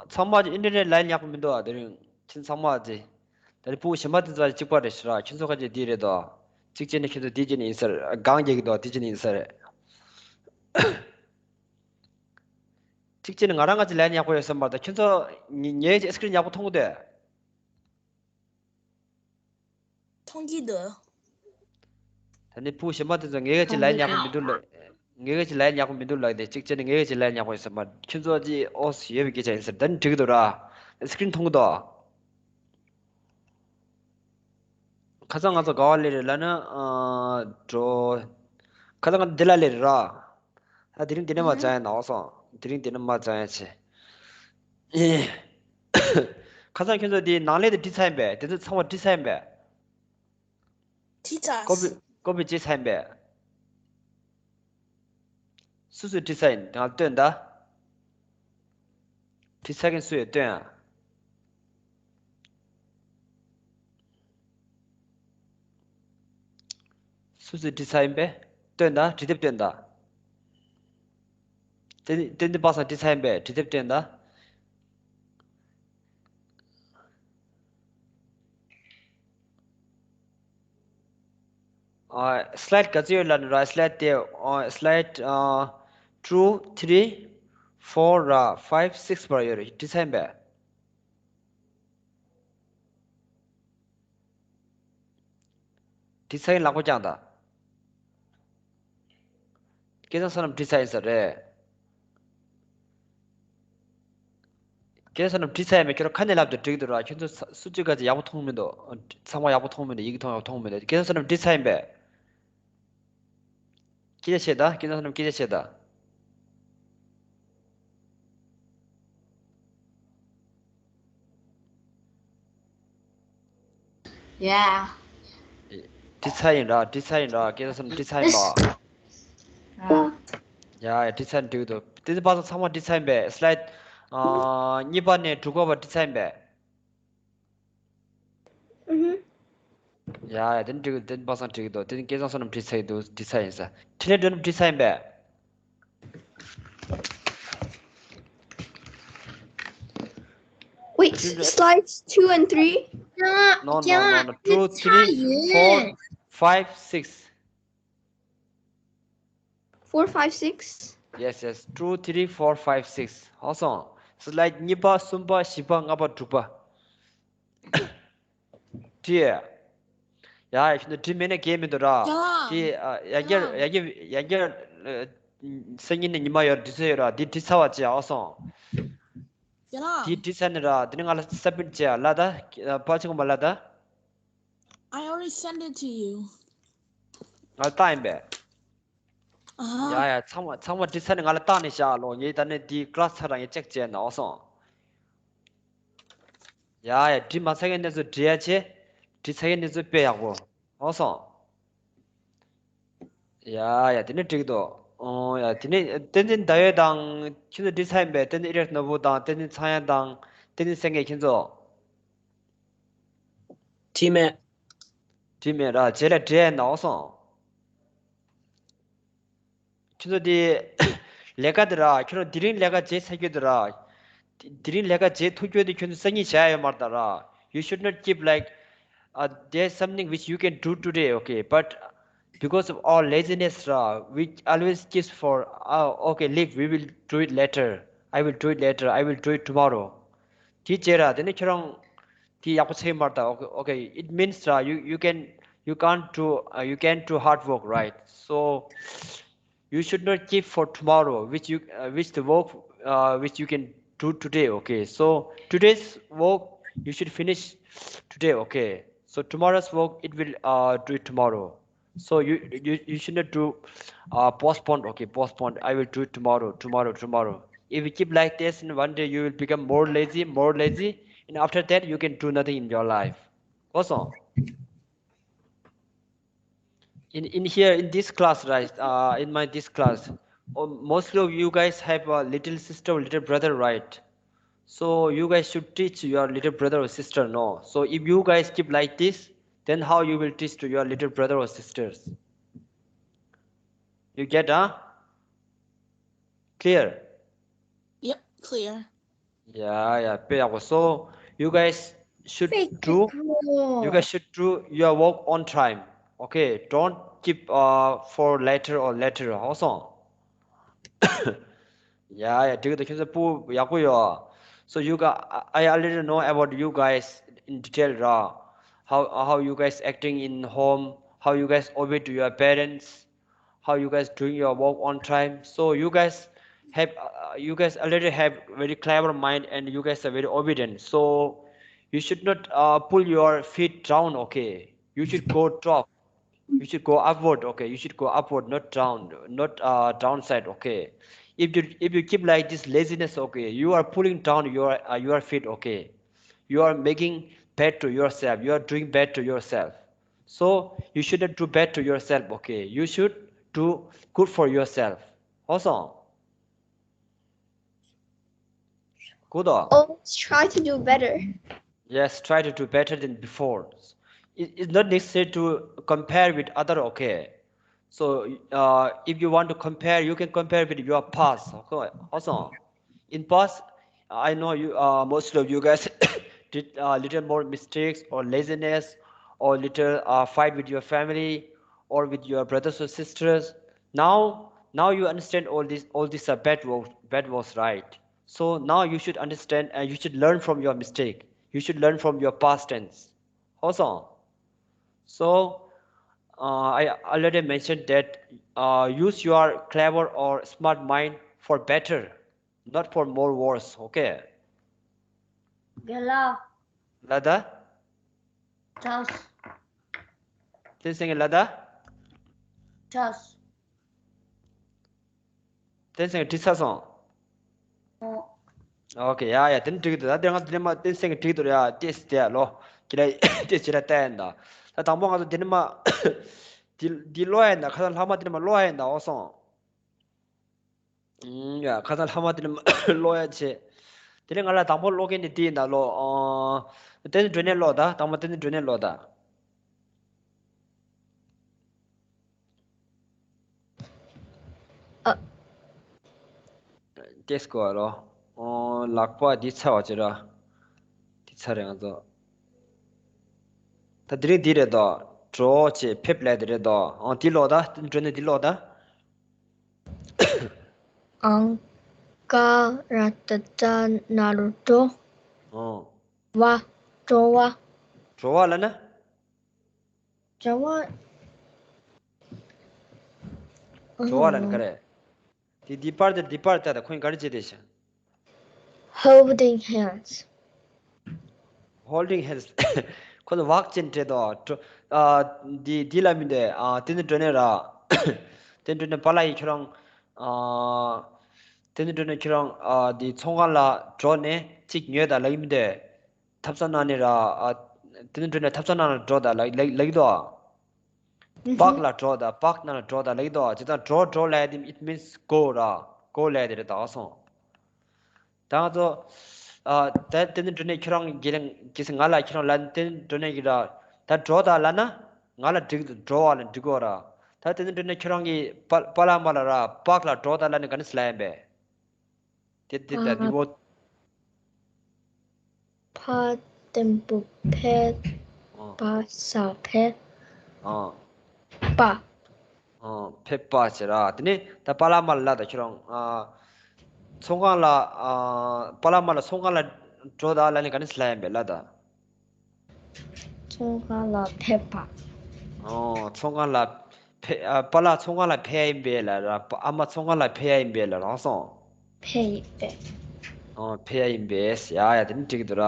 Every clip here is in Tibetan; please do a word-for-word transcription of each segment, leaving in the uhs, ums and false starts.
ཚང་མ་ཨིན་ཊར་ནེཊ་ལའིན་ཡག་པོ་མི་འདུག་ཨ། དེ་རིང་ཁྱེད་ཚང་མ་ཅི། ད་རེས་ཕྲུ་གུ་གཞན་པ་དེ་ཚོ་གཅིག་པ་རེད་ཤི་ར། ཁྱེད་ཚོ་ཁ་ཅིག་དེ་རེད་དོ། གཅིག་བྱས་ནས་ཁྱེད་ཚོ་དེ་བྱས་ནས་ཡིན་ས་རེད། སྒང་རྒྱག་གི་འདུག་དེ་བྱས་ནས་ཡིན་ས་རེད། གཅིག་བྱས་ནས་ང་རང་ང་ཅི་ལའིན་ཡག་པོ་ཡོད་བསམ་པ་དང་ཁྱེད་ཚོ་ངའི་ངའི་ཅི་སི་ཀི་རིན་ཡག་པོ་མཐོང་གི་འདུག་མཐོང་གི་འདུག་ད་ནི་ཕྲུ་གུ་གཞན་པ་དེ་ཚོ་ངའི་ག་ཅི་ལའིན་ཡག་པོ་མི་འདུག་ལབ། ངའི་ག་ཅི་ལའིན་ཡག་པོ་མི་འདུག་ལབ་དེ་གཅིག་བྱས་ནས་ངའི་ག་ཅི་ལའིན་ཡག་པོ་ཡོད་བསམ་པ། ཁྱོད་ཚོ་ཅི་ཨོ་སི་ཡོད་པའི་སྐད་ཆ་ཡིན་ཟེར། ད་ནི་འགྲིག་གི་འདུག་ར། སི་ཀི་རིན་མཐོང་གི་འདུག་ཁ་སང་ང་ཚོ་ག་བ་སླེབས་རེད་ལབ་ན། ཨ། འགྲོ། ཁ་སང་ང་ཚོ་འདི་ལ་སླེབས་རེད་ར། ཨ། དེ་རིང་འདི་ནས་མར་སྦྱང་ཡ་ནའོ་སོང་། དེ་རིང་འདི་ནས་མར་སྦྱང་ཡ་བྱེད། ཁ་སང་ཁྱོད་ཚོ་དེའི་ནང་ལས་དེ་བྲིས་ཚར་ཡིན་པས། དེ་ཚོ་ཚང་མ་བྲིས་ཚར་ཡིན་པས། བྲིས་ཚར། ཀོ་པི་ཀོ་པི་བྱས་ཚར་ཡིན་པས། སུ་སུས་བྲིས་ཚར་ཡིན་ང་སྟོན་ད། བྲིས་ཚར་མཁན་སུ་ཡོད་སྟོན་ཨ། སུ་སུས་བྲིས་ཚར་ཡིན་པས། སྟོན་དང་། བྲིས་དེབ་སྟོན་དང་། ཏན་ཏན་པ་སངས་བྲིས་ཚར་ཡིན་པས། བྲིས་དེབ་སྟོན་དང་། ཨ། སི་ལའེ་ཌི་ག་ཚོད་ཡོད་ལབ་ན་ར། སི་ལའེ་ཌི་དེ། ཨ། སི་ལའེ་ཌི། ཨ། ཊུ། ཐི་རི། ཕོར་ར། ཕའིབ། སིགས་བར་ཡོད་རེད། བྲིས་ཚར་ཡིན་པས། བྲིས་ཚར་ཡིན། ལག་པ་བརྐྱངས་དང་། སྐལ་བཟང་བསོད་ནམས་བྲིས་ཚར་ཡིན་ས་རེད། སྐལ་བཟང་བསོད་ནམས་བྲིས་ཚར་ཡིན་མེད། ཁྱོད་རང་ཁ་ནས་ལབ་དུས་འགྲིག་འདུག་ར། ཁྱོད་ཚོ་སུ་གཅིག་ག་ཅིག་ཡག་པོ་མཐོང་མི་འདུག་ཚང་མ་ཡག་པོ་མཐོང་མི་འདུག་ཡི་གེ་མཐོང་ཡག་པོ་མཐོང་མི་འདུག་སྐལ་བཟང་བསོད་ནམས་བྲིས་ཚར་ཡིན་པས། སྐད་ཆ་བཤད་དང་། སྐལ་བཟང་བསོད་ནམས་སྐད་ཆ་བཤད་དང་། Yeah. བྲིས་ཚར་ཡིན་ར། བྲིས་ཚར་ཡིན་ར། སྐལ་བཟང་བསོད་ནམས་བྲིས་ཚར་ཡིན་པ། ཡ་ཡ། བྲིས་ཚར་ཡིན། འགྲིག་འདུག་དེ་ཚོ་པ་སངས་ཚང་མ་བྲིས་ཚར་ཡིན་པས། སི་ལའེ་ཌི། ཨ། གཉིས་པ་ནས་དྲུག་པ་བར་བྲིས་ཚར་ཡིན་པས། ཨུ་ཧུ། ཡ་ཡ། དེ་ནི་འགྲིག་དེ་ནི་པ་སངས་འགྲིག་འདུག་དེ་ནི་སྐལ་བཟང་བསོད་ནམས་བྲིས་ཚར་ཡིན་འདུག་བྲིས་ཚར་ཡིན་ས། འཕྲིན་ལས་སྒྲོན་བྲིས་ཚར་ཡིན་པས། Wait, slides two and three? No, no, no, no. Two, three, four, five, six. Four, five, six? Yes, yes. Two, three, four, five, six. Awesome. Slide གཉིས་པ། གསུམ་པ། བཞི་པ། ལྔ་པ། དྲུག་པ། བྲིས། ཡ་ཡ། ཁྱོད་ཚོ་བྲིས་མེད་ན་འགལ་མི་འདུག་ར། ཡ། དེ། ཨ། ཡང་བསྐྱར་ཡང་བསྐྱར་ཡང་བསྐྱར། ཨ། སང་ཉིན་ནས་ཉི་མ་ཡོད་ར། འབྲི་སྲོལ་ཡོད་ར། དེ་བྲིས་ཚར་བ་བྱས། ཨོ་སོང་། ཡ་ལ། དེ་བྲིས་ཚར་ནས་ར། དེ་ནས་ང་ལ་སབ་མིཊ་བྱས་ཨ། ལ་ད་ཕལ་ཆེར་ངོ་མ་ལ་ད། I already sent it to you. ང་ལ་བཏང་ཡིན་པས། ཨ། ཡ་ཡ། ཚང་མ་ཚང་མ་བྲིས་ཚར་ནས་ང་ལ་བཏང་ནས་བཞག་ལོ། ངས་ད་ནས་དེ་ཀི་ལ་སི་ཚར་ར་ངས་ཅེག་བྱས་ན། ཨོ་སོང་། ཡ་ཡ། བྲིས་མ་ཚར་མཁན་དེ་ཚོ་བྲིས་ཡ་བྱེད། བྲིས་ཚར་མཁན་དེ་ཚོ་དཔེ་ཡག་པོ། ཨོ་སོང་། ཡ་ཡ། དེ་ནས་འགྲིག་འདུག་ཨོ་ཡ། དེ་ནས་བསྟན་འཛིན་ཟླ་འོད་དང་ཁྱོད་ཚོ་བྲིས་ཚར་ཡིན་པས། བསྟན་འཛིན་ཨི་རེག་ནོར་བུ་དང་། བསྟན་འཛིན་ཚངས་དབྱངས་དང་། བསྟན་འཛིན་སེང་གེ། ཁྱོད་ཚོ། བྲིས་མེད། བྲིས་མེད་ར། རྗེས་ལ་བྲིས་ཡ་ཡིན་ན། ཨོ་སོང་། ཁྱོད་ཚོ་དེ་ལས་ཀ་དེ་ར། ཁྱོད་རང་དེ་རིང་ལས་ཀ་བྱེད་ཚར་རྒྱུ་དེ་ར། དེ་རིང་ལས་ཀ་བྱེད་ཐུབ་རྒྱུ་དེ་ཁྱོད་ཚོ་སང་ཉིན་བྱ་ཡ་ཡོད་མ་རེད་ད་ར། You should not keep like, uh, there's something which you can do today, okay? But because of our laziness, uh, we always keep for, uh, okay, leave, we will do it later. I will do it later. I will do it tomorrow. དེ་བྱས་ར། དེ་ནས་ཁྱོད་རང་དེ་ཡག་པོ་བྱས་མ་རེད་ད། Okay, okay. It means, uh, you, you can, you can't do, uh, you can't do hard work, right? So you should not keep for tomorrow, which you, uh, which the work, uh, which you can do today, okay? So today's work you should finish today, okay? So tomorrow's work, it will, uh, do it tomorrow. So you, you, you should not do, uh, postpone, okay? Postpone. I will do it tomorrow, tomorrow, tomorrow. If you keep like this, and one day you will become more lazy, more lazy, and after that you can do nothing in your life. Also, in, in here, in this class, right, uh, in my this class, uh, mostly of you guys have a little sister or little brother, right? So you guys should teach your little brother or sister, no? So if you guys keep like this, then how you will teach to your little brother or sisters? You get, huh? Clear? Yep, clear. Yeah, yeah, དཔེ་ཡག་པོ། So, you guys should do, you guys should do your work on time. Okay, don't keep uh for later or later. Also. Yeah, yeah, འགྲིག་འདུག་ཁྱོད་ཚོ་སྤུ་ཡག་པོ་ཡོད། So you guys, I I already know about you guys in detail ར། How how you guys acting in home, how you guys obey to your parents, how you guys doing your work on time. So you guys have uh, you guys already have very clever mind and you guys are very obedient. So you should not uh, pull your feet down, okay? You should go top. You should go upward, okay? You should go upward, not down, not uh, downside, okay? If you if you keep like this laziness, okay, you are pulling down your uh, your feet, okay? You are making bad to yourself. You are doing bad to yourself. So you shouldn't do bad to yourself, okay? You should do good for yourself. Also, good. Always try to do better. Yes, try to do better than before. It, it's not necessary to compare with other, okay? So uh, if you want to compare, you can compare with your past, okay? Also, in past, I know you uh, most of you guys did a little more mistakes or laziness or little uh, fight with your family or with your brothers or sisters. Now now you understand all these all these are bad words, bad words, right? So now you should understand and you should learn from your mistake. You should learn from your past tense. Also, so uh, I already mentioned that uh, use your clever or smart mind for better, not for more worse, okay? རྒན་ལགས། ལ་ད། ཅོས། བསྟན་སེང་གེ་ལ་ད། ཅོས། བསྟན་སེང་གེ་བྲིས་ཚར་སོང་། ཨོ། ཨོ་ཁེ། ཡ་ཡ། དེ་ནི་འགྲིག་གི་འདུག་ད་དེ་ང་དེ་ནི་མ་བསྟན་སེང་གེ་འགྲིག་འདུག་ཡ། ཏེས་དེ་ལོ། ཁྱེད་ར་ཏེས་ཅི་ར་ལྟ་ཡིན་ད། ད་དང་པོ་ང་ཚོ་དེ་ནི་མ། དེ་དེ་ཀློག་ཡིན་ད། ཁ་སང་ལྷག་མ་དེ་ནི་མ་ཀློག་ཡིན་ད། ཨོ་སོང་། ཨུམ། ཡ། ཁ་སང་ལྷག་མ་དེ་ནི་ཀློག་ཡ་བྱེད། དེ་ནི་ང་ལ་དང་པོ་ཀློག་མཁན་དེ་དེ་ཡིན་ད་ལོ། ཨོ། བསྟན་སྒྲོན་ནས་ཀློག་ད། དང་པོ་བསྟན་སྒྲོན་ནས་ཀློག་ད། ཨ། ཏེས་ཀོ་ལོ། ཨོ། ལག་པ་འདི་ཚ་བ་ཅི་ར། འདི་ཚ་རེད་ང་ཚོ། ད་དེ་རིང་འདི་རེད་དོ། གྲོ་ཅེས་ཕེབས་ལས་དེ་རེད་དོ། ཨོ། འདི་ལོ་ད། འགྲོ་ནས་འདི་ལོ་ད། ཨང་། ཀ་ར་ཏ་ཏ་ན་རོ་གྲོ། ཨོ། བ། གྲོ་བ། གྲོ་བ་ལ་ན། གྲོ་བ། གྲོ་བ་ལ་ན་ག་རེ། དེ་འདི་པར་དེ་འདི་པར་ད་ད་ཁོས་ག་རེ་བྱེད་དེ་ཤ། Holding hands. Holding hands. ཁོ་ཚོ་བག་ཅན་སྤྲད་དོ། གྲོ། ཨ། འདི་འདི་ལ་མི་འདོད། ཨ། དེ་ནི་འགྲོ་ནས་ར། དེ་འགྲོ་ནས་པཱ་ལགས་ཡིན་ཁྱོད་རང་། ཨ། དེ་ནི་འགྲོ་ནས་ཁྱོད་རང་། ཨ། འདི་ཚོང་ཁང་ལ་འགྲོ་ནས་གཅིག་ཉོས་ད་ལ་ཡིན་མི་འདོད། ཐབ་ཚང་ནང་ནས་ར། ཨ། དེ་ནི་འགྲོ་ནས་ཐབ་ཚང་ནང་ལ་འགྲོ་ད་ལ་ལ་ལ་ཡིན་དོ། པག་ལ་འགྲོ་ད། པག་ནང་ལ་འགྲོ་ད་ལ་ཡིན་དོ། ཇི་ལྟར་འགྲོ་འགྲོ་ལ་དེ་it means go ར། go ལ་དེ་རེད་ད་སོང་། ད་ང་ཚོ། ཨ། ད་དེ་ནི་འགྲོ་ནས་ཁྱོད་རང་གི་ལན་གྱིས་ང་ལ་ཁྱོད་རང་ལན་དེ་ནི་འགྲོ་ནས་གི་ར། ད་འགྲོ་ད་ལ་ན། ང་ལ་འགྲིག་འདུག་འགྲོ་བ་ལ་འགྲིག་གོ་ར། ད་དེ་ནི་འགྲོ་ནས་ཁྱོད་རང་གི་པ་པཱ་ལགས་མ་ལ་ར་པག་ལ་འགྲོ་ད་ལ་ནི་ག་ནི་སི་ལ་ཡིན་པས། དེ་དེ་ད་འདི་བོ། ཕ་བརྟན་པོ་ཕེ། ཨ། པ་ས་ཕེ། ཨ། པ། ཨ། ཕེབས་པ་ཟེར་ར། དེ་ནས་ད་པཱ་ལགས་མ་ལ་ལ་ད་ཁྱོད་རང་། ཨ། ཚོང་ཁང་ལ། ཨ། པཱ་ལགས་མ་ལ་ཚོང་ཁང་ལ་འགྲོ་ད་ལ་ནི་ག་ནི་སི་ལ་ཡིན་པས་ལ་ད། ཚོང་ཁང་ལ་ཕེབས་པ། ཨོ། ཚོང་ཁང་ལ་ཕེ། ཨ། པཱ་ལགས་ཚོང་ཁང་ལ་ཕེབས་ཡིན་པས་ལ་ར། ཨ་མ་ཚོང་ཁང་ལ་ཕེབས་ཡ་ཡིན་པས་ལ་རང་སོང་། ཕེབས་ཡིན་པས། ཨོ། ཕེབས་ཡ་ཡིན་པས། ཡ་ཡ། དེ་ནི་འགྲིག་གི་འདུག་ར།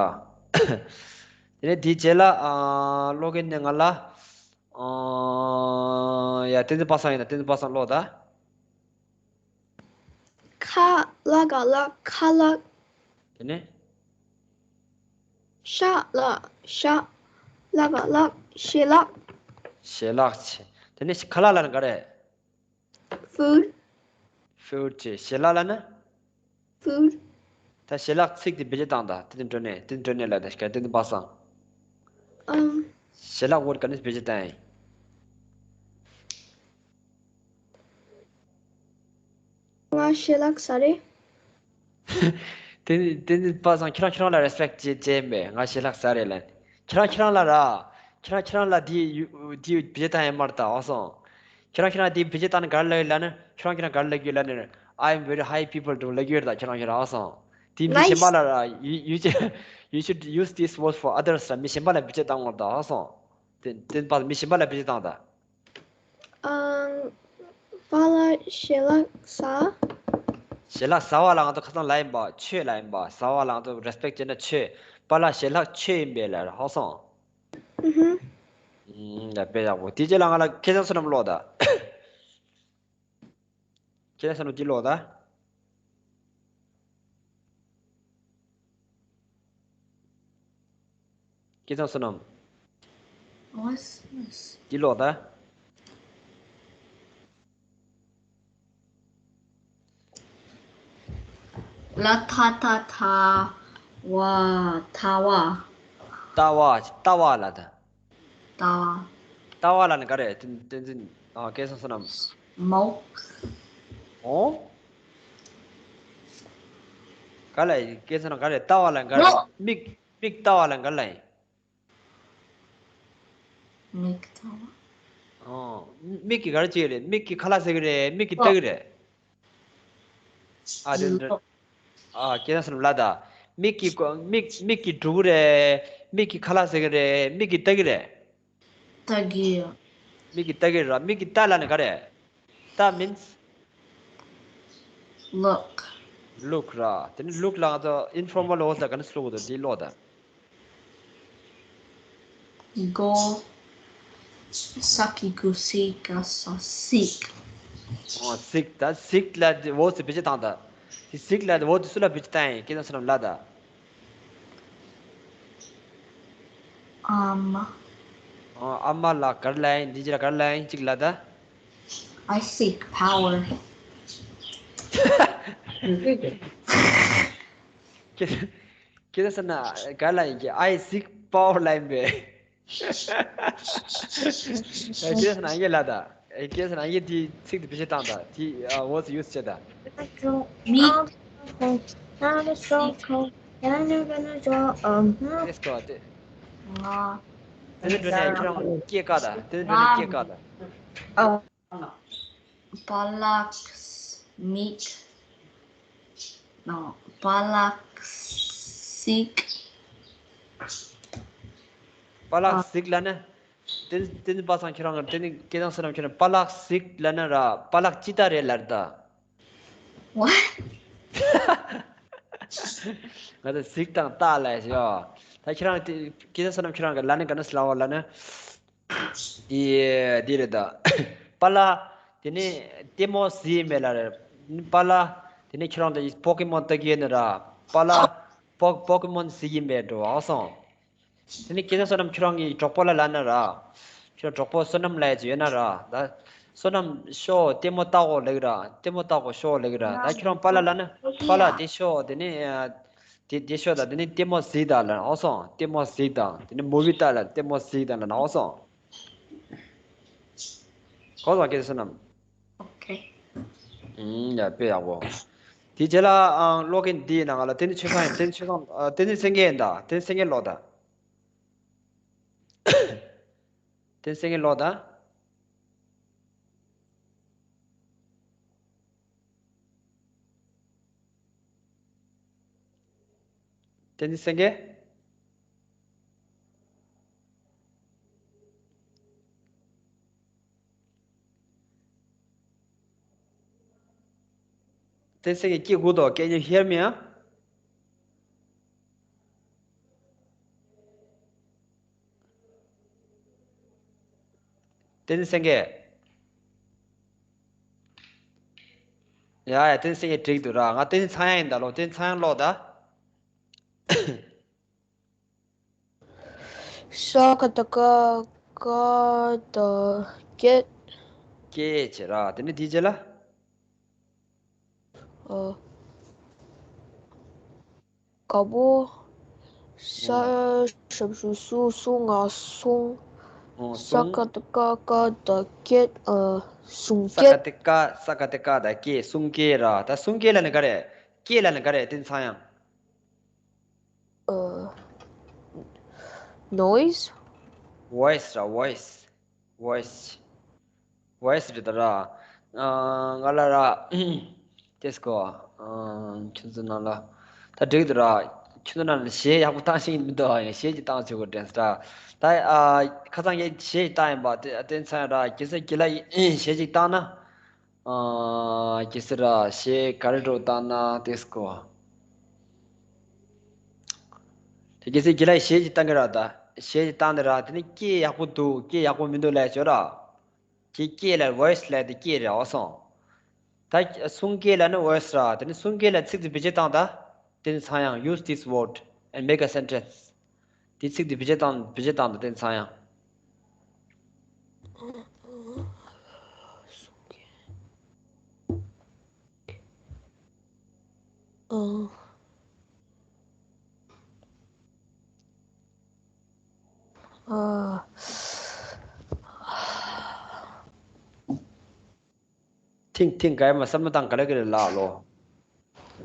དེ་ནས་དེའི་རྗེས་ལ། ཨ། ཀློག་མཁན་ནི་ང་ལ། ཨ། ཡ། བསྟན་འཛིན་པ་སངས་ཡིན་ན་བསྟན་འཛིན་པ་སངས་ཀློག་ད། ཁ་ལ་ག་ལ་ཁ་ལག་དེ་ནས། ཤ་ལ་ཤ། ལ་ག་ལག་ཞལ་ལག་ཞལ་ལག་ཆེ། དེ་ནས་ཁ་ལག་ལ་ནི་ག་རེ། Food. Food ཆེ། ཞལ་ལག་ལ་ན། Food. ད་ཞལ་ལག་ཚིག་དེ་བེད་སྤྱོད་བཏང་ད། དེ་ནི་འགྲོ་ནས་དེ་ནི་འགྲོ་ནས་ལ་ད་ཤ་དེ་ནི་པ་སངས། ཨམ། ཞལ་ལག་word ག་ནས་བེད་སྤྱོད་བཏང་ཡིན། ང་ཞལ་ལག་ཟ་རེད། དེ་ནི་དེ་ནི་པ་སང་ཁྱེད་རང་ཁྱེད་རང་ལ་རེ་སི་པེག་ཊི་བྱེད་བྱེད་མེད། ང་ཞལ་ལག་ཟ་རེད་ལན། ཁྱེད་རང་ཁྱེད་རང་ལ་ར། ཁྱེད་རང་ཁྱེད་རང་ལ་དེ་ཡུ་དེ་བེད་སྤྱོད་བཏང་ཡ་མ་རེད་ད་ཨོ་སོང་། ཁྱེད་རང་ཁྱེད་རང་དེ་བེད་སྤྱོད་བཏང་ན་ག་རེ་ལབ་ཡོད་ལབ་ན། ཁྱེད་རང་ཁྱེད་རང་ག་རེ་ལབ་ཀྱི་ཡོད་ལབ་ན། I am very high people དུ་ལབ་ཀྱི་ཡོད་རེད་ད་ཁྱེད་རང་ཁྱེད་རང་ཨོ་སོང་། དེ་མི་གཞན་པ་Nice. ལ་ར། You you should you should use this word for others ལ་མི་གཞན་པ་ལ་བེད་སྤྱོད་བཏང་དགོས་རེད་ད་ཨོ་སོང་། དེ་དེ་པ་མི་གཞན་པ་ལ་བེད་སྤྱོད་བཏང་ད། ཨམ། པཱ་ལགས་ཞལ་ལག་ཟ། ཞལ་ལག་ཟ་བ་ལ་ང་ཚོ་ཁ་སང་ལབ་ཡིན་པ་མཆོད་ལབ་ཡིན་པ། ཟ་བ་ལ་ང་ཚོ་རེ་སི་པེག་ཊི་བྱས་ན་མཆོད། པཱ་ལགས་ཞལ་ལག་མཆོད་ཡིན་པས་ལབ་ཧ་སོང་། ཨུ་ཧུ། ཨུམ། ཡ་དཔེ་ཡག་པོ། དེ་རྗེས་ལ་ང་ལ་སྐལ་བཟང་བསོད་ནམས་ཀློག་ད། སྐལ་བཟང་བསོད་ནམས་འདི་ཀློག་ད། སྐལ་བཟང་བསོད་ནམས། འོ་སི་འདི་ཀློག་ད། ལ་ཐ་ཐ་ཐ་བ་ཐ་བ། ལྟ་བ་ལྟ་བ་ལ་ད། ལྟ་བ། ལྟ་བ་ལ་ནི་ག་རེ་དེ་དེ་འཛིན་ཨ་སྐལ་བཟང་བསོད་ནམས། མོག་འོ། ག་ལ་ཡིན་སྐལ་བཟང་ན་ག་རེ་ལྟ་བ་ལ་ག་རེ་མིག་མིག་ལྟ་བ་ལ་ག་ལ་ཡིན། མིག་ལྟ་བ། ཨོ། མིག་གིས་ག་རེ་བྱེད་ཀྱི་རེད། མིག་གིས་ཁ་ལག་ཟ་གི་རེད། མིག་གིས་ལྟ་གི་རེད། ཨ་དེ་འདྲ། ཨ་སྐལ་བཟང་བསོད་ནམས་ལ་ད། མིག་གིས་གོ་མིག་མིག་གིས་འགྲོ་གི་རེད། མིག་གིས་ཁ་ལག་ཟ་གི་རེད། མིག་གིས་ལྟ་གི་རེད། ལྟ་གི་ཡོད། མིག་གིས་ལྟ་གི་རེད་ར། མིག་གིས་ལྟ་ལབ་ན་ག་རེ། ལྟ་means look. Look ར། དེ་ནི་look ལ་ང་ཚོ་informal voice ལ་ག་ནས་ཀློག་དགོས་འདུག་འདི་ཀློག་དང་། Go. Saki go seek a sa seek. ཨོ་seek ད་seek ལ་འདི་voice བེད་སྤྱོད་བཏང་ད། དེ་seek ལ་འདི་voice སུ་ལ་བེད་སྤྱོད་བཏང་ཡིན་སྐལ་བཟང་བསོད་ནམས་ལ་ད། ཨམ། ཨོ་ཨ་མ་ལ་ག་རེ་ལབ་ཡིན། འདི་ཅི་ལ་ག་རེ་ལབ་ཡིན་གཅིག་ལ་ད། I seek power. སྐལ་སྐལ་བཟང་བསོད་ནམས་ག་རེ་ལབ་ཡིན་གྱི། I seek power ལབ་ཡིན་པས། སྐལ་བཟང་བསོད་ནམས་ཡེ་ལ་ད། སྐལ་བཟང་བསོད་ནམས་ཡེ་དེ་ཚིག་དེ་བེད་སྤྱོད་བཏང་ད། དེ་ཨ་voice use བྱེད་ད། མིག Let's go དེ། ང་། དེ་ནི་འགྲོ་ནས་ཁྱེད་རང་སྐད་བཀག་ད། དེ་ནི་འགྲོ་ནས་སྐད་བཀག་ད། ཨ། པཱ་ལགས་མིག་ནོ། པཱ་ལགས་གཟིགས། པཱ་ལགས་གཟིགས་ལབ་ན། དེ་དེ་ནི་པ་སངས་ཁྱེད་རང་གི་དེ་ནི་སྐལ་བཟང་བསོད་ནམས་ཁྱེད་རང་པཱ་ལགས་གཟིགས་ལབ་ན་ར། པཱ་ལགས་ཅི་ལྟ་རེད་ལབ་ད། What? ང་ཚོ་གཟིགས་དང་ལྟ་ལབ་ཡོད། ད་ཁྱེད་རང་དེ་སྐལ་བཟང་བསོད་ནམས་ཁྱེད་རང་གི་ལབ་ན་ག་ནས་ལབ་པ་ལབ་ན། དེ་དེ་རེད་ད། པཱ་ལགས། དེ་ནས་ལྟད་མོ་གཟིགས་ཡིན་པས་ལ་རེད། པཱ་ལགས། དེ་ནས་ཁྱེད་རང་ད་པོ་ཀེ་མོན་ལྟ་གི་ཡོད་ན་ར། པཱ་ལགས། པོ་པོ་ཀེ་མོན་གཟིགས་ཡིན་པས་འགྲོ་ཨ་སོང་། དེ་ནས་སྐལ་བཟང་བསོད་ནམས་ཁྱེད་རང་གི་གྲོགས་པོ་ལ་ལབ་ན་ར། ཁྱེད་རང་གྲོགས་པོ་བསོད་ནམས་ལབ་ཡ་ཅིག་ཡོད་ན་ར། ད་བསོད་ནམས་ཤོག་ལྟད་མོ་ལྟ་གོ་ལབ་གི་ར། ལྟད་མོ་ལྟ་གོ་ཤོག་ལབ་གི་ར། ད་ཁྱེད་རང་པཱ་ལགས་ལབ་ན། པཱ་ལགས་དེ་ཤོག་དེ་ནས། དེ་དེ་ཤོག་དང་དེ་ནས་ལྟད་མོ་གཟིགས་དང་ལབ་ན་ཨོ་སོང་། ལྟད་མོ་གཟིགས་དང་དེ་ནས་མུ་བི་ལྟ་ལ་ལྟད་མོ་གཟིགས་དང་ལབ་ན་ཨོ་སོང་། གོ་སོང་སྐལ་བཟང་བསོད་ནམས། Okay. ཨུམ། ཡ་དཔེ་ཡག་པོ། དེ་རྗེས་ལ་ཨང་ཀློག་མཁན་འདིའི་ནང་ལ་དེ་ནི་ཆོས་སྐྱོང་ཡིན། དེ་ནི་ཆོས་སྐྱོང་། ཨ། དེ་ནི་སེང་གེ་ཡིན་ད། དེ་ནི་སེང་གེ་ཀློག་ད། དེ་ནི་སེང་གེ་ཀློག་ད། བསྟན་འཛིན་སེང་གེ། བསྟན་འཛིན་སེང་གེ་སྐྱེ་དགོས་དོ། Can you hear me? བསྟན་འཛིན་སེང་གེ། ཡ་ཡ། བསྟན་འཛིན་སེང་གེ་འགྲིག་འདུག་ར། ང་བསྟན་འཛིན་ཚངས་དབྱངས་ཡིན་ད་ལོ། བསྟན་འཛིན་ཚངས་དབྱངས་ཀློག་ད། ཤ་ཀ་བཏགས་སྐ། སྐ་བཏགས་སྐྱེད། སྐྱེད་བྱས་ར། དེ་ནས་དེའི་རྗེས་ལ། ཨ། དཀར་པོ། ས། ཨོ། ཞབས་ཞབས་ཀྱུ་སུ། སུ་ང་སྲུང་། ཨོ། ས་སྲུང་། ཀ་བཏགས་སྐ། སྐ་བཏགས་སྐྱེད། ཨ། སྲུང་སྐྱེད། ས་ཀ་བཏགས་སྐ། ས་ཀ་བཏགས་སྐ་བཏགས་སྐྱེད། སྲུང་སྐྱེད་ར། ད་སྲུང་སྐྱེད་ལབ་ན་ག་རེ། སྐྱེད་ལབ་ན་ག་རེ། བསྟན་འཛིན་ཚངས་དབྱངས། ཨ། noise། voice ར། voice voice voice རེད་ད་ར། ཨ། ང་ལ་ར། ཏེས་ཀོ། ཨ། ཁྱོད་ཚོ་ནང་ལ། ད་འགྲིག་འདུག་ར། ཁྱོད་ཚོ་ནང་ལ་གཞས་ཡག་པོ་བཏང་ཤེས་མི་འདུག་ཨ། གཞས་ཅིག་བཏང་བྱེད་དགོས་དྲན་སོང་ད། ཨ། ཁ་སང་ངས་གཞས་ཅིག་བཏང་ཡིན་པ། དེ་དེ་ཚང་ར་གེ་སར་རྒན་ལགས་གཞས་ཅིག་བཏང་ན། ཨ། གེ་སར་ར་གཞས་ག་རེ་འདྲ་བོ་བཏང་ན་ཏེས་ཀོ། དེ་གེ་སར་རྒན་ལགས་གཞས་ཅིག་བཏང་གི་ར་ད། གཞས་ཅིག་བཏང་ནས་ར། དེ་ནི་སྐད་ཡག་པོ་འདུག་སྐད་ཡག་པོ་མི་འདུག་ལབ་བྱོས་ར། ཀྱི་སྐད་ལ་voice ལབ་དེ་སྐད་རེད་ཨོ་སོང་། ད་གསུང་སྐད་ལ་ནི་voice ར། དེ་ནི་གསུང་སྐད་ལ་ཚིག་དེ་བེད་སྤྱོད་བཏང་ད། དེ་ནི་ཚང་ཡང་use this word and make a sentence. དེ་ཚིག་དེ་བེད་སྤྱོད་བཏང་བེད་སྤྱོད་བཏང་ད་དེ་ནི་ཚང་ཡང་། ཨ། ཨ། ཐིང་ཐིང་ག་ཡ་མ་བསམ་བློ་བཏང་ག་ལེ་ག་ལེ་ལགས་ལོ།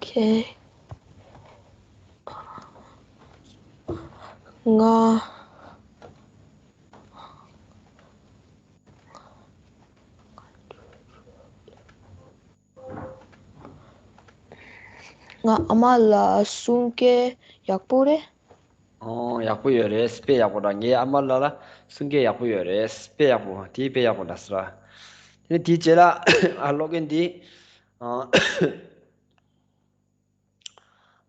ཁེ། ང་། ང་ཨ་མ་ལ་གསུང་སྐད་ཡག་པོ་རེད། ཨོ། ཡག་པོ་ཡོད་རེད། དཔེ་ཡག་པོ་འདྲ། ངའི་ཨ་མ་ལགས་ལ་གསུང་སྐད་ཡག་པོ་ཡོད་རེད། དཔེ་ཡག་པོ། དེ་དཔེ་ཡག་པོ་འདྲ་ཟེར། དེ་ནས་དེའི་རྗེས་ལ་ཨ་ཀློག་མཁན་འདི། ཨ།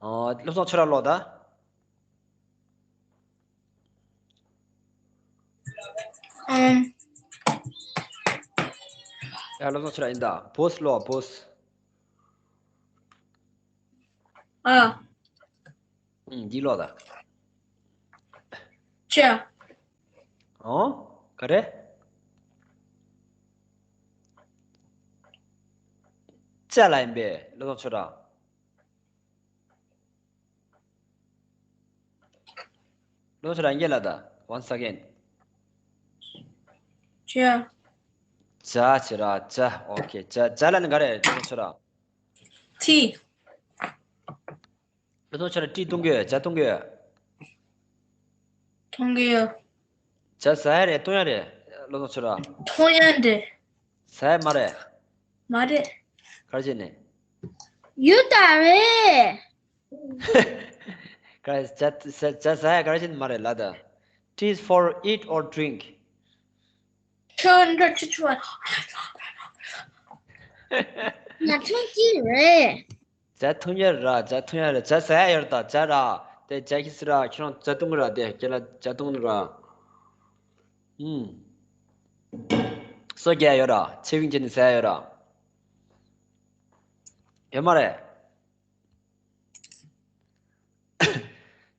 ཨ། བློ་བཟང་ཁྱོད་རང་ཀློག་ད། ཨམ། ཡ། བློ་བཟང་ཁྱོད་རང་ཡིན་ད། བོས་ཀློག་བོས། ཨ། ཨུམ། འདི་ཀློག་ད། ཅ། ཨོ། ག་རེ། ཅ་ལ་ཡིན་པས་བློ་བཟང་ཁྱོད་རང་། བློ་བཟང་ཁྱོད་རང་ཡིན་ལ་ད། Once again. ཅ། ཅ་བྱེད་ར་ཅ། ཨོ་ཁེ། ཅ་ཅ་ལ་ནི་ག་རེ་བློ་བཟང་ཁྱོད་རང་། ཏི། བློ་བཟང་ཁྱོད་རང་ཏི་གཏོང་གི་ཡོད། ཇ་གཏོང་གི་ཡོད། གཏོང་གི་ཡོད། ཇ་ཟ་ཡ་རེད་གཏོང་ཡ་རེད། བློ་བཟང་ཁྱོད་རང་། གཏོང་ཡ་རེད། ཟ་ཡ་མ་རེད། མ་རེད། ག་རེ་བྱས་ནས། ཡོད་ད་རེད། ག་ཇ་ཇ་ཇ་ཟ་ཡ་ག་རེ་བྱས་ནས་མ་རེད་ལ་ད། Tea is for eat or drink. ཁྱོད་འདྲ་ཆུ་ཆུ་བ། ང་ཚོ་ཅི་རེད། ཇ་འཐུང་ཡ་ར། ཇ་འཐུང་ཡ་ར། ཇ་ཟ་ཡ་ཡོད་ད། ཇ་ར། དེ་ཇ་ཤི་སི་ར། ཁྱེད་རང་ཇ་འཐུང་ར། དེ་ཁྱེད་ལ་ཇ་འཐུང་ར། ཨུམ། སོ་རྒྱག་ཡོད་ར། ཆེ་བིང་ཅན་ནི་ཟ་ཡ་ཡོད་ར། ཡོད་མ་རེད།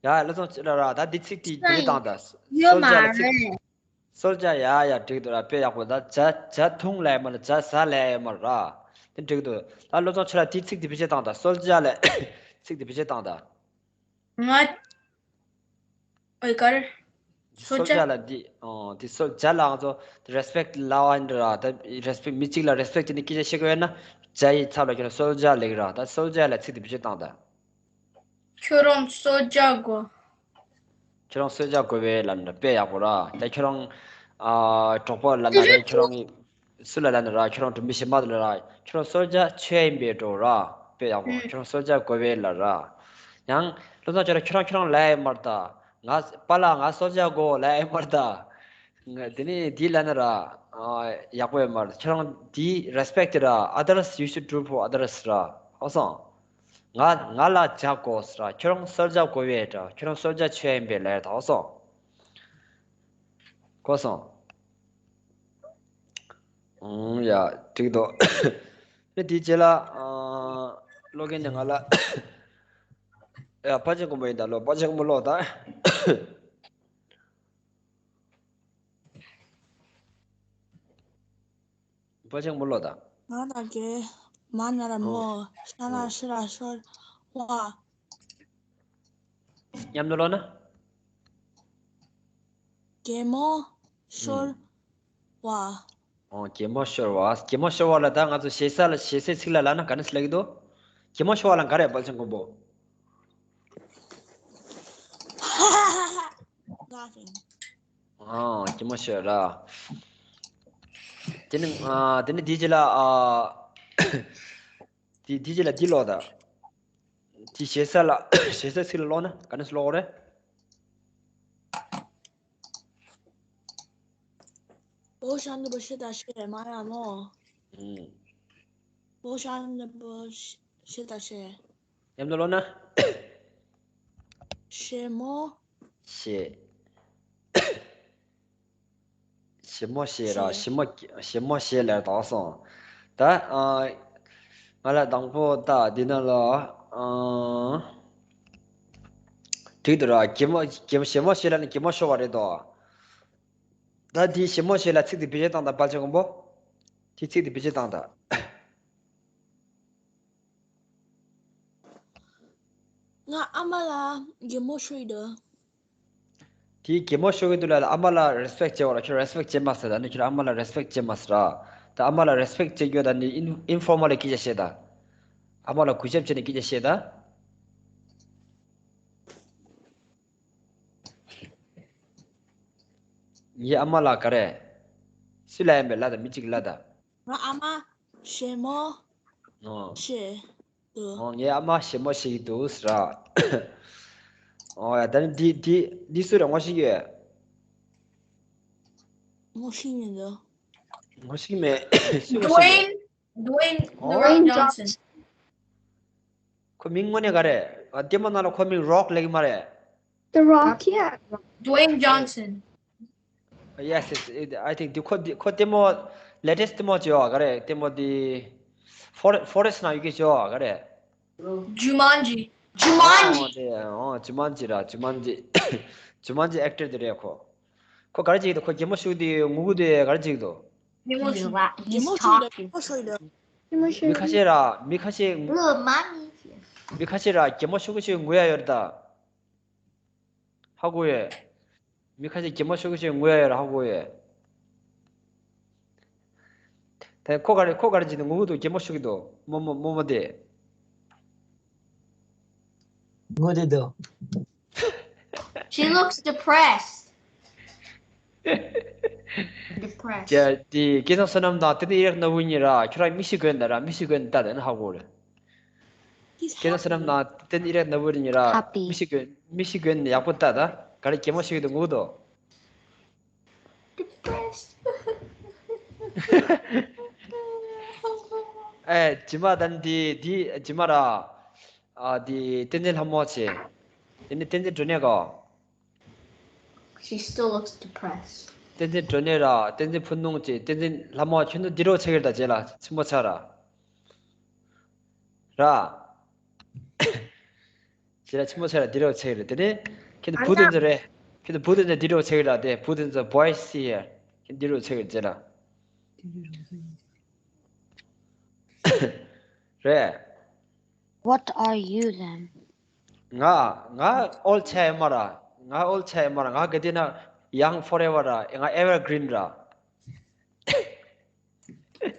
ཡ། བློ་བཟང་ཁྱོད་ར་ར། ད་འདི་ཚིག་དེ་འདི་བཏང་ད། ཡོད་མ་སོལ་ཇ་ལ་ཚིག་རེད། སོལ་ཇ། ཡ་ཡ། འགྲིག་འདུག་ར། དཔེ་ཡག་པོ། ད་ཇ་ཇ་འཐུང་ལབ་ཡོད་མ་རེད། ཇ་ཟ་ལབ་ཡོད་མ་རེད་ར། དེ་འགྲིག་འདུག་ད་བློ་བཟང་ཁྱོད་ར་དེའི་ཚིག་དེ་བེད་སྤྱོད་བཏང་ད། སོལ་ཇ་ལ་ཚིག་དེ་བེད་སྤྱོད་བཏང་ད། ང་། ཨོའི་གར། སོལ་སོལ་ཇ། ཇ་ལ་འདི། ཨོ། དེ་སོལ་ཇ་ལ་ང་ཚོ་རེ་སི་པེག་ལབ་པ་འདྲ་ར། ད་རེ་སི་པེག་མི་གཅིག་ལ་རེ་སི་པེག་བྱས་ནས་སྐད་ཆ་བཤད་དགོས་ཡོད་ན། ཇ་ཡི་ཚབ་ལ་ཁྱོད་ར་སོལ་ཇ་ལབ་ཀྱི་ར། ད་སོལ་ཇ་ལ་ཚིག་དེ་བེད་སྤྱོད་བཏང་ད། ཁྱོད་རང་སོལ་ཇ་དགོས། ཁྱོད་རང་སོལ་ཇ་དགོས་པས་ལབ་ན་དཔེ་ཡག་པོ་ར། ད་ཁྱོད་རང་ཨ་གྲོགས་པོ་ལབ་ན་རེད། ཁྱོད་རང་སུ་ལ་ལབ་ན་ར། ཁྱོད་རང་གྲོང་མི་གཞན་པ་ལ་ར། ཁྱོད་རང་སོལ་ཇ་མཆོད་ཡིན་པས་འགྲོ་ར། དཔེ་ཡག་པོ། ཨུ། ཁྱོད་རང་སོལ་ཇ་དགོས་པས་ལབ་ར། ཡང་བློ་བཟང་ཁྱོད་རང་ཁྱོད་རང་ཁྱོད་རང་ལབ་ཡོད་མ་རེད་ད། ང་པཱ་ལགས་ང་སོལ་ཇ་དགོས་ལབ་ཡོད་མ་རེད་ད། ང་དེ་ནས་དེ་ལབ་ན་ར། ཨ་ཡག་པོ་ཡོད་མ་རེད། ཁྱོད་རང་དེ་རེ་སི་པེག་ར། Others you should do for others ར། ཨོ་སོང་། ང་ང་ལ་ཇ་དགོས་ར། ཁྱོད་རང་སོལ་ཇ་དགོས་པས་ར། ཁྱོད་རང་སོལ་ཇ་མཆོད་ཡིན་པས་ལབ་ད། ཨོ་སོང་། གོ་སོང་། ཨང་། ཡ། འགྲིག་འདུག་དེ་དེའི་རྗེས་ལ་ཨ་ཀློག་མཁན་ནི་ང་ལ། ཡ། དཔལ་ཆེན་མགོན་པོ་ཡིན་ད་ལོ། དཔལ་ཆེན་མགོན་པོ་ཀློག་ད། དཔལ་ཆེན་མགོན་པོ་ཀློག་ད། ང་དང་གེ་མ་ན་ར་མོ། ཨོ། ཤ་ན་ཨོ། ཤི་ར་ཤོར་བ། མཉམ་དུ་ཀློག་ན། གད་མོ་ཤོར་བ། ཨོ། གད་མོ་ཤོར་བ། གད་མོ་ཤོར་བ་ལ་ད་ང་ཚོ་ཞེ་ས་ལ་ཞེ་སའི་ཚིག་ལ་ལབ་ན་ག་འདྲ་ཞིག་ལབ་ཀྱི་འདུག་གད་མོ་ཤོར་བ་ལ་ག་རེ། དཔལ་ཆེན་མགོན་པོ། Nothing. ཨ། གད་མོ་ཤོར་ར། དེ་ནི་ཨ། དེ་ནི་དེའི་རྗེས་ལ་ཨ། དེ་དེའི་རྗེས་ལ་འདི་ཀློག་དང་། དེ་ཞེ་ས་ལ་ཞེ་ས་ཚིག་ལ་ཀློག་ན་ག་ནས་ཀློག་རེད། བོ་ཤ་ནི་བོ་ཤེ་ད་ཤེ་མ་ཡ་མོ། ཨུམ། བོ་ཤ་ནི་བོ་ཤེ་ད་ཤེ། ཡམ་དུ་ལོ་ན། ཞེ་མོ། ཞེ། ཞེ་མོ་ཞེ་ར་ཞེ་མོ་ཞེ་མོ་ཞེ་ལ་དྭགས་སོང་། ད་ཨ། ང་ལ་དང་པོ་ད་འདི་ན་ལ་ཨ། དྲིག་ཏུ་ར་གད་མོ་གད་མོ་ཞེ་མོ་ཞེ་ལ་ནི་གད་མོ་ཤོར་བ་རེད་དོ། ད་འདི་ཞེ་མོ་ཞེ་ལ་ཚིག་དེ་བེད་སྤྱོད་བཏང་དང་དཔལ་ཆེན་མགོན་པོ། དེ་ཚིག་དེ་བེད་སྤྱོད་བཏང་དང་། ང་ཨ་མ་ལ་གད་མོ་ཤོར་ཡི་འདུག་དེ་གད་མོ་ཤོར་གི་འདུག་ལ་ཨ་མ་ལ་རེ་སི་པེག་བྱེད་བ་ལ་ཁྱོད་རེ་སི་པེག་བྱེད་མ་ཟེར་ད་ནི་ཁྱོད་ཨ་མ་ལ་རེ་སི་པེག་བྱེད་མ་ཟེར་ར། ད་ཨ་མ་ལ་རེ་སི་པེག་བྱེད་རྒྱུ་ད་ནི་ཨིན་ཨིན་ཕོར་མལ་ལ་སྐད་ཆ་བཤད་ད། ཨ་མ་ལ་གུས་ཞབས་བྱས་ནས་སྐད་ཆ་བཤད་ད། ངའི་ཨ་མ་ལགས་ག་རེ། སུ་ལ་ཡིན་པའི་ལ་དང་མི་གཅིག་ལ་དང་། ང་ཨ་མ་ཞེ་མོ་ཨོ། ཞེ་འདུག་ཨོ། ངའི་ཨ་མ་ཞེ་མོ་ཞེ་གི་འདུག་ཟེར་ར། ཨོ་ཡ་ད་ནི་འདི་འདི་འདི་སུ་རེད་ངོ་ཤེས་ཡོད། ངོ་ཤེས་མི་འདུག་ངོ་ཤེས་མེད། སུ་ངོ་ཤེས་མེད། Dwayne, Dwayne, ཨོ། Dwayne Johnson. ཁོ་མིང་དངོས་གནས་ག་རེད། ཨ་ལྟད་མོ་ནང་ལ་ཁོ་མིང་རོག་ལབ་ཀྱི་མ་རེད། The Rock, yeah. Dwayne Johnson. Yes, yes, it, I think the ཁོ་འདི་ཁོ་ལྟད་མོ་latest ལྟད་མོ་བྱེད་ཡོད་ག་རེད། ལྟད་མོ་འདི་Forest, Forest ནང་ཡོད་ཀྱི་བྱེད་ཡོད་ག་རེད། Jumanji. ཨོ་Jumanji. དེ་ཨོ་Jumanji ར། Jumanji. Jumanji actor དེ་རེད་ཁོ། ཁོ་ག་རེ་བྱེད་ཀྱི་འདུག་ཁོ་གད་མོ་ཤོར་དུས་ངུ་གི་འདུག་ག་རེ་བྱེད་ཀྱི་འདུག་གད་མོ་ཤོར་གད་མོ་ཤོར་གད་མོ་ཤོར་གད་མོ་ཤོར་གད་མོ་ཤོར། མི་ཁ་ཤས་ར་མི་ཁ་ཤས། Little mommy. མི་ཁ་ཤས་ར་གད་མོ་ཤོར་གི་ཤོར་ངུ་ཡ་ཡོད་རེད་ད། ཧ་གོ་ཡོད། མི་ཁ་ཤས་གད་མོ་ཤོར་གི་ཤོར་ངུ་ཡ་ཡོད་རེད་ཧ་གོ་ཡོད། དེ་ཁོ་ག་རེ་ཁོ་ག་རེ་བྱེད་འདུག་ངུ་གི་འདུག་གད་མོ་ཤོར་གི་འདུག་རྨོ་མོ་རྨོ་མོ་དེ། ངུ་དེ་འདུག She looks depressed. Depressed. ཀྱ་དེ་སྐལ་བཟང་བསོད་ནམས་དང་ཏན་ཏན་ཨི་རག་ན་བུ་གཉིས་ར་ཁྱོད་རང་མིག་ཤེལ་གོན་ད་ར་མིག་ཤེལ་གོན་ད་དེ་ན་ཧ་གོ་རེད། སྐལ་བཟང་བསོད་ནམས་དང་ཏན་ཏན་ཨི་རག་ན་བུ་གཉིས་ར་Happy. མིག་ཤེལ་གོན་མིག་ཤེལ་གོན་ནས་ཡག་པོ་ལྟ་ད་ག་རེ་གད་མོ་ཤོར་གི་འདུག་ངུ་གི་འདུག Depressed. ཨེ་ཇི་མ་ད་ནི་དེ་དེ་ཇི་མ་ར། ཨ་དེ་བསྟན་འཛིན་ལྷ་མོ་ཆེ། དེ་ནི་བསྟན་འཛིན་སྒྲོན་ནེ་གོ། She still looks depressed. བསྟན་འཛིན་སྒྲོན་ནེ་ར་བསྟན་འཛིན་ཕུན་ནུང་ཆེ་བསྟན་འཛིན་ལྷ་མོ་ཁྱོད་ཚོ་འདི་རོགས་ཆེ་གི་རེད་ད་རྗེས་ལ་ཆི་མོ་ཆ་ར། ར། ཁྱེད་ར་ཆི་མོ་ཆེ་ར་འདི་རོགས་ཆེ་རེད་དེ་ནས་ཁྱེད་ཚོ་བུ་དེ་ཚོ་རེད། ཁྱེད་ཚོ་བུ་དེ་ཚོ་འདི་རོགས་ཆེ་ར་དེ་བུ་དེ་ཚོ་boys see here ཁྱེད་འདི་རོགས་ཆེ་རེད་ཟེར་ལ། རེད། What are you then? ང་ང་old ཆགས་ཡོད་མ་ར། ང་old ཆགས་ཡོད་མ་ར། ང་ག་དེ་ན་young forever ར། ང་evergreen ར།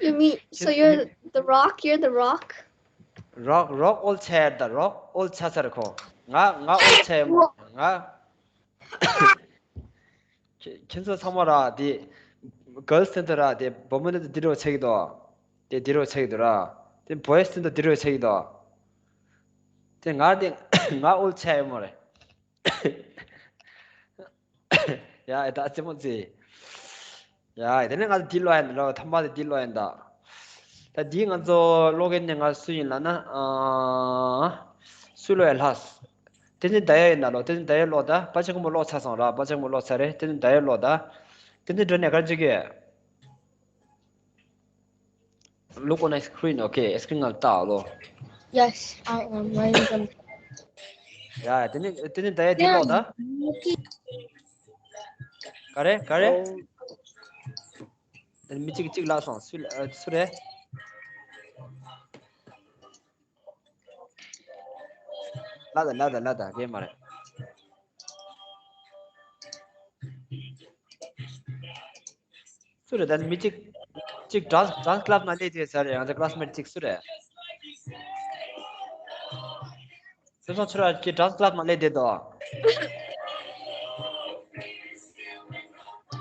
You mean, so you're the rock, you're the rock? རོག་རོག་old ཆགས་ཡོད་ད་རོག old ཆགས་ཚར་ཁོ། ང་ང་old ཆགས་ཡོད་མ་ང་། ཁྱེད་ཁྱེད་ཚོ་ཚང་མ་ར་དེ་girls དེ་ཚོ་ར་དེ་བུ་མོ་དེ་ཚོ་འདི་རོགས་ཆགས་ཀྱི་འདུག་དེ་འདི་རོགས་ཆགས་ཀྱི་འདུག་ར། དེ་boys དེ་ཚོ་འདི་རོགས་ཆགས་ཀྱི་འདུག་དེ་ང་དེ་ང་old ཆགས་ཡོད་མ་རེད། ཡ་ཨེ་ད་ཙེ་མོ་ཙེ། ཡ་དེ་ནས་ང་ཚོ་འདི་ཀློག་ཡིན་ད་ལོ་ཐམ་པ་དེ་འདི་ཀློག་ཡིན་ད། ད་འདི་ང་ཚོ་ཀློག་མཁན་ནི་ང་སུ་ཡིན་ལབ་ན། ཨ། སུ་ཀློག་ཡ་ལྷག་བསྟན་འཛིན་ཟླ་འོད་ཡིན་ད་ལོ། བསྟན་འཛིན་ཟླ་འོད་ཀློག་ད། དཔལ་ཆེན་མགོན་པོ་ཀློག་ཚར་སོང་ར། དཔལ་ཆེན་མགོན་པོ་ཀློག་ཚར་རེད། བསྟན་འཛིན་ཟླ་འོད་ཀློག་ད། བསྟན་འཛིན་སྒྲོན་ནེ་ག་རེ་བྱེད་ཀྱི་ཡོད། Look on a screen, okay. Screen ནང་ལྟ་ཨ་ལོ། Yes, I am writing them. ཡ་དེ་ནི་དེ་ནི་ད་ཡ་དེ་ཀློག་ད། ག་རེ་ག་རེ། དེ་ནི་མི་གཅིག་གཅིག་ལབ་སོང་། སུ་ཨ་སུ་རེད། ལབ་ད་ལབ་ད་ལབ་ད་རེད་མ་རེད། སུ་རེད་ད་ནི་མི་གཅིག་གཅིག་dance dance club ནང་སླེབས་དུས་ཟེར་ཡང་ད་classmate གཅིག་སུ་རེད། སེམས་སོང་ཚུར་ཨ་ཀྱི་dance club ནང་སླེབས་བསྡད་དོ།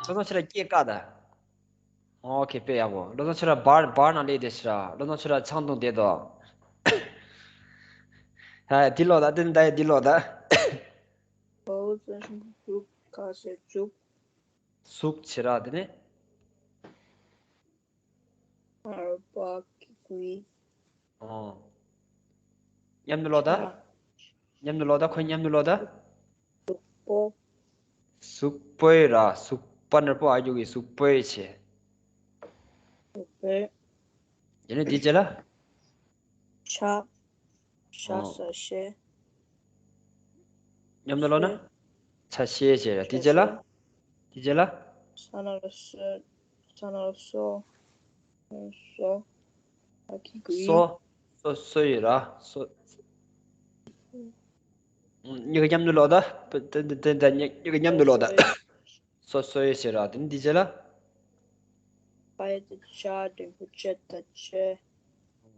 བློ་བཟང་ཁྱོད་ར་སྐད་བཀག་ད། ཨོ་ཁེ་དཔེ་ཡག་པོ། བློ་བཟང་ཁྱོད་ར་བར་བར་ནང་སླེབས་བསྡད་ཤག་ར། བློ་བཟང་ཁྱོད་ར་ཆང་འཐུང་བསྡད་དོ། ཧ་འདི་ལོག་ད། དེ་ད་འདི་ལོག་ད། འོ་ཟེར་འཛུགས། ག་ཟེར་འཛུགས། གཟུགས་བྱེད་ར་དེ་ནི། ཨར་པ་གི་གུ་ཡི། ཨོ། མཉམ་དུ་ལོག་ད། ཨ། མཉམ་དུ་ལོག་ད། ཁོ་མཉམ་དུ་ལོག་ད། གཟུགས་པོ། གཟུགས་པོའི་ར། གཟུགས་པ་ནར་པོ་ཨ་རྒྱུ་གི་གཟུགས་པོའི་བྱེད། གཟུགས་པོའི། ཡིན་ནི་འདི་བྱེད་ལ། ཆ། ཆ་ཨོ། ས་ཤེ། མཉམ་དུ་ལོག་ན། ཆ་ཤེ་བྱེད་ར། འདི་བྱེད་ལ། འདི་བྱེད་ལ། ས་ན་རོ་སོ། ས་ན་རོ་སོ། སོ། ཨ་ཁི་གུ་ཡི། སོ། སོ་སོ་ཡི་ར། སོ། གཉིས་ཀ་མཉམ་དུ་ལོག་ད། དེ་དེ་དེ་དེ་གཉིས་གཉིས་ཀ་མཉམ་དུ་ལོག་ད། སོ་སོ་ཡི་བྱེད་ར། དེ་ནི་འདི་བྱེད་ལ། པ་ཡ་ཏི་ཅ། འགྲེང་བུ་ཅ་ད་ཅེ།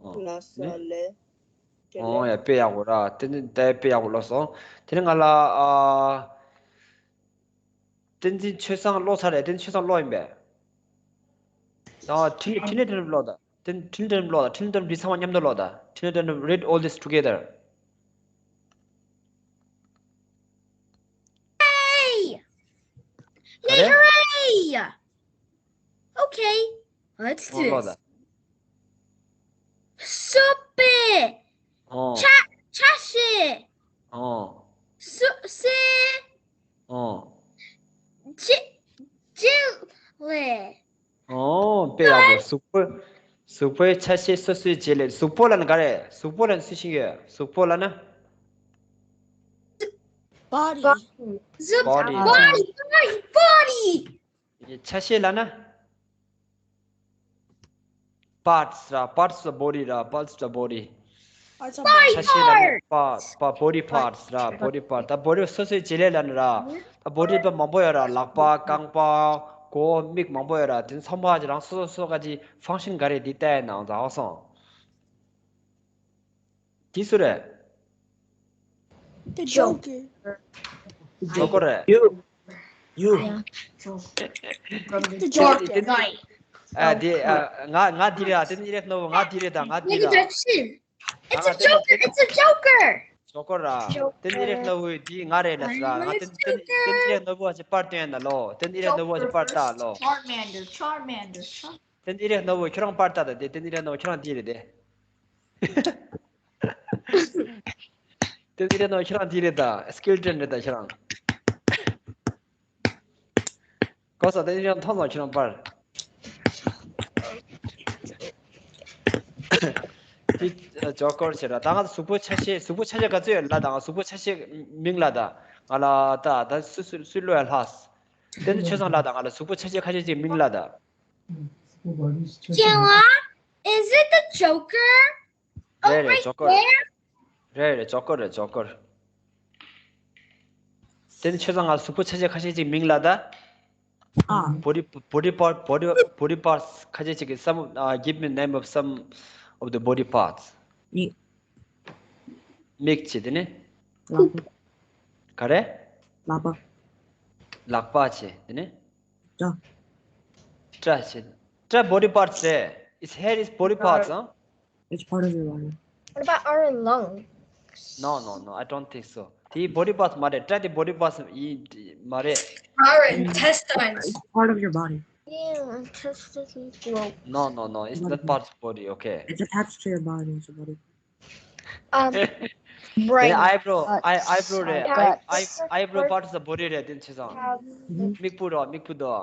ཨོ། ལ་ས་ནི། ལེ། ཅེ་ཨོ་ལེ། ཡ་དཔེ་ཡག་པོ་ར། དེ་ནི་ད་དཔེ་ཡག་པོ་ལོག་སོང་། དེ་ནི་ང་ལ་ཨ། བསྟན་འཛིན་ཆོས་བཟང་ཀློག་ཚར་རེད། བསྟན་འཛིན་ཆོས་བཟང་ཀློག་ཡིན་པས། ཨ་འཕྲིན་འཕྲིན་ལས་འགྲན་བསྡུར་ཀློག་ད། བསྟན་འཕྲིན་ལས་འགྲན་བསྡུར་ཀློག་ད། འཕྲིན་ལས་འགྲན་བསྡུར་འདི་ཚང་མ་མཉམ་དུ་ཀློག་ད། འཕྲིན་ལས་འགྲན་བསྡུར། Read all this together. Hey! Yay, hooray! Okay, what's this? ཀློག་ད། སོ་པེ། ཨོ། ཆ་ཆ་ཤེ། ཨོ། སོ་སེ། ཨོ། ཅེ་ཅེ་ལེ། ཨོ་དཔེ་ཡག་པོ། གཟུགས་པོ། གཟུགས་པོའི་ཆ་ཤས་སོ་སོའི་བྱེད་ལས། གཟུགས་པོ་ལབ་ན་ག་རེ། གཟུགས་པོ་ལབ་ན་སུ་ཞིག་ཡོད། གཟུགས་པོ་ལབ་ན། Body. Body. Body. Body. ཆ་ཤས་ལབ་ན། Parts ར། Parts of the body ར། Parts of the body. Body ཆ་ཤས་ལབ་ན་པ་པ་body parts ར། Body part. ད་body སོ་སོའི་བྱེད་ལས་ལབ་ན་ར། ད་body པ་མང་པོ་ཡོད་ར། ལག་པ། རྐང་པ། མགོ། མིག་མང་པོ་ཡོད་ར། དེ་ཚང་མ་ཅི་རང་སོ་སོ་སོ་ག་ཅི་function ག་རེ་འདི་བལྟས་ན་འཛའ་སོང་། དེ་སུ་རེད། The Joker. ཇོ་ཀོ་རེད། You. You. The Joker. ཨ་དེ་ཨ་ང་ང་འདི་རེད། ཨ་དེ་ནི་རེད་ནོ། ང་འདི་རེད། ད་ང་འདི་རེད། It's a Joker. It's a Joker. ཇོ་ཀོ་ར། དེ་ནི་རེད་ནོ། འདི་ང་རེད་ལ་ཟེར། ང་དེ་དེ་དེ་ནི་རེད་ནོ། བ་ཅི་པར་སྟོན་ན་ལོ། དེ་ནི་རེད་ནོ། བ་ཅི་པར་ལྟ་ལོ། Charmander, Charmander, Char- དེ་ནི་རེད་ནོ། ཁྱོད་རང་པར་ལྟ་ད། དེ་དེ་ནི་རེད་ནོ། ཁྱོད་རང་འདི་རེད་དེ། དེ་འདི་རེད་ནོ། ཁྱོད་རང་འདི་རེད་ད། Skeleton རེད་ད་ཁྱོད་རང་། གོ་ས་དེ་འདི་རེད་མཐོང་ནོ་ཁྱོད་རང་པར། དེ་ཇོ་ཀོར་བྱེད་ར། ད་ང་གཟུགས་པོ་ཆ་ཤས། གཟུགས་པོ་ཆ་ཤས་ག་ཚོད་ཡོད་ལ། ད་ང་གཟུགས་པོ་ཆ་ཤས་མིང་ལ་ད། ང་ལ་ད་ད་སུ་སུ་སུ་ལོ་ཡ་ལྷག་དེ་འདི་ཆོས་བཟང་ལ་ད། ང་ལ་གཟུགས་པོ་ཆ་ཤས་ཁ་ཤས་ཅིག་མིང་ལ་ད། Is it the Joker? Oh, རེད་རེད། right ཇོ་ཀོར་རེད། རེད་རེད། ཇོ་ཀོར་རེད། ཇོ་ཀོར། དེ་ནི་ཆོས་བཟང་ང་གཟུགས་པོ་ཆ་ཤས་ཁ་ཤས་ཅིག་མིང་ལ་ད། ཨ། Body, body part, body, body parts ཁ་ཤས་ཅིག་གི་some, uh, give me name of some of the body parts. མིག་མིག་བྱེད། དེ་ནི། ལག་པ། ག་རེ། ལག་པ། ལག་པ་བྱེད། དེ་ནི། སྐྲ། སྐྲ་བྱེད། སྐྲ་body parts རེད། Its hair is body parts, huh? It's part of your body. What about our lungs? No, no, no, I don't think so. དེ་body parts མ་རེད། སྐྲ་དེ་body parts ཡིན་མ་རེད། Our intestines. It's part of your body. Yeah, intestines. No, no, no, it's not part of body, okay? It's attached to your body, it's a body. Um, brain. Then eyebrow, eye, eyebrow རེད། eye, eye, eyebrow part of the body རེད། དེ་ཆོས་བཟང་། མིག་སྤུ་རོ། མིག་སྤུ་དོ།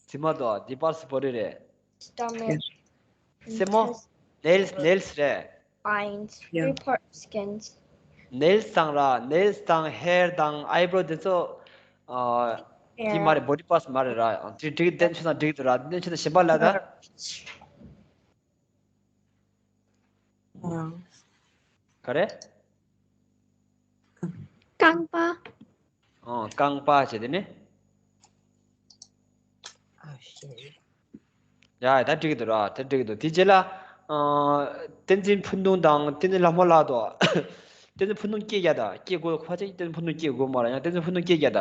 མཛེས་མ་དོ། དེ་parts body རེད། Stomach. སེན་མོ། nails, nails རེད། Spines. Yeah. Three part skins. Nails དང་ར། nails དང་hair དང་eyebrow དེ་ཚོ། ཨ། དེ་མ་རེད། body parts མ་རེད་ར། དེ་འགྲིག་དེ་ཆོས་བཟང་འགྲིག་འདུག་ར། དེ་ཆོས་བཟང་གཞན་པ་ལ་ད། ག་རེ། རྐང་པ། ཨོ། རྐང་པ་བྱས་དེ་ནི། ཡ་ད་འགྲིག་གི་འདུག་ར། ད་འགྲིག་གི་འདུག་དེ་རྗེས་ལ། ཨ། བསྟན་འཛིན་ཕུན་སྡུག་དང་བསྟན་འཛིན་ལྷ་མོ་ལགས་དོ། བསྟན་འཛིན་ཕུན་སྡུག་སྐད་རྒྱག་ད། སྐད་གོ་ཕ་ཆེ། བསྟན་འཛིན་ཕུན་སྡུག་སྐད་གོ་མ་ར། ཡང་བསྟན་འཛིན་ཕུན་སྡུག་སྐད་རྒྱག་ད།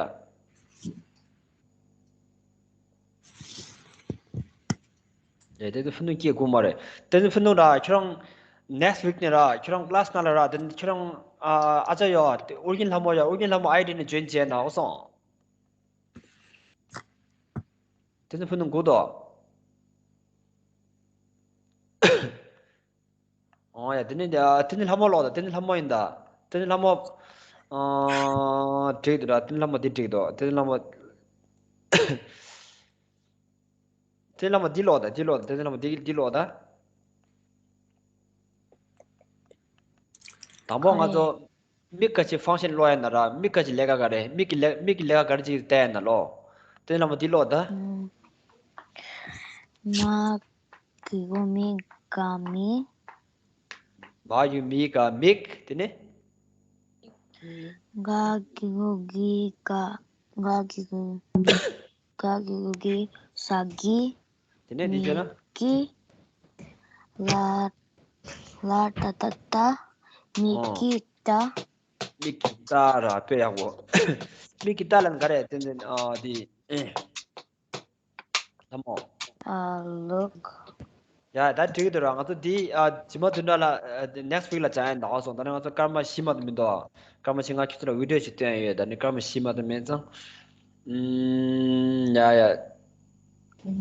ལས་དེ་ཚོ་ཕུ་ནུ་སྐྱེས་དགོས་མ་རེད། དེ་ཚོ་ཕུ་ནུ་ར་ཁྱོད་རང་next week ནས་ར་ཁྱོད་རང་class ནང་ལ་ར་དེ་ཁྱོད་རང་ཨ་ཨ་ཅག་ཡོད་ཨོ་རྒྱན་ལྷ་མོ་ཡོད་ཨོ་རྒྱན་ལྷ་མོ་ཨའི་ཌི་ནས་join བྱས་ན་ཨོ་སོང་། དེ་ཚོ་ཕུ་ནུ་དགོས་དོ། ཨོ་ཡ་དེ་ནི་དེ་ནི་ལྷ་མོ་ལོག་ད་དེ་ནི་ལྷ་མོ་ཡིན་ད། དེ་ནི་ལྷ་མོ་ཨ་འགྲིག་འདུག་ར་དེ་ནི་ལྷ་མོ་འདི་འགྲིག་འདུག་དེ་ནི་ལྷ་མོ། དེ་ལ་མ་འདི་ལོག་ད་འདི་ལོག་ད་དེ་ལ་མ་འདི་འདི་ལོག་ད། དང་པོ་ང་ཚོ་མིག་ག་ཅི་function་ཀློག་ཡ་ན་ར་མིག་ག་ཅི་ལས་ཀ་ག་རེ་མིག་གི་ལས་མིག་གི་ལས་ཀ་ག་རེ་ཅིག་བལྟས་ཡ་ན་ལོ། དེ་ལ་མ་འདི་ལོག་ད། མ་གི་གུ་མི་ག་མི། མ་གི་གུ་མི་ག་མིག་དེ་ནི། ག་གི་གུ་གི་ག་ག་གི་གུ་ག་གི་གུ་གི་ས་གི། དེ་ནས་འདི་བྱས་ན། གི། ལ་ལ་ཏ་ཏ་ཏ། མི་ཨོ། གི་ཏ། མི་གི་ཏ་ར་དཔེ་ཡག་པོ། མི་གི་ཏ་ལ་ག་རེ་དེ་འདི་ཨ་འདི་ཨེ། ལྷ་མོ། ཨ་ལོག་ཡ་ད་འགྲིག་གི་འདུག་ར་ང་ཚོ་འདི་ཨ་ཇི་མ་བདུན་ཕྲག་ལ་next week་ལ་སྦྱང་ཡ་འདུག་སོང་། ད་ནི་ང་ཚོ་སྐར་མ་བཞི་མ་གཏོགས་མི་འདུག་སྐར་མ་བཞི་ང་ཁྱོད་ཚོ་ལ་video་ཞིག་སྟོན་ཡ་ཡོད། ད་ནི་སྐར་མ་བཞི་མ་གཏོགས་མེད་ཙང་། ཨུམ། ཡ་ཡ།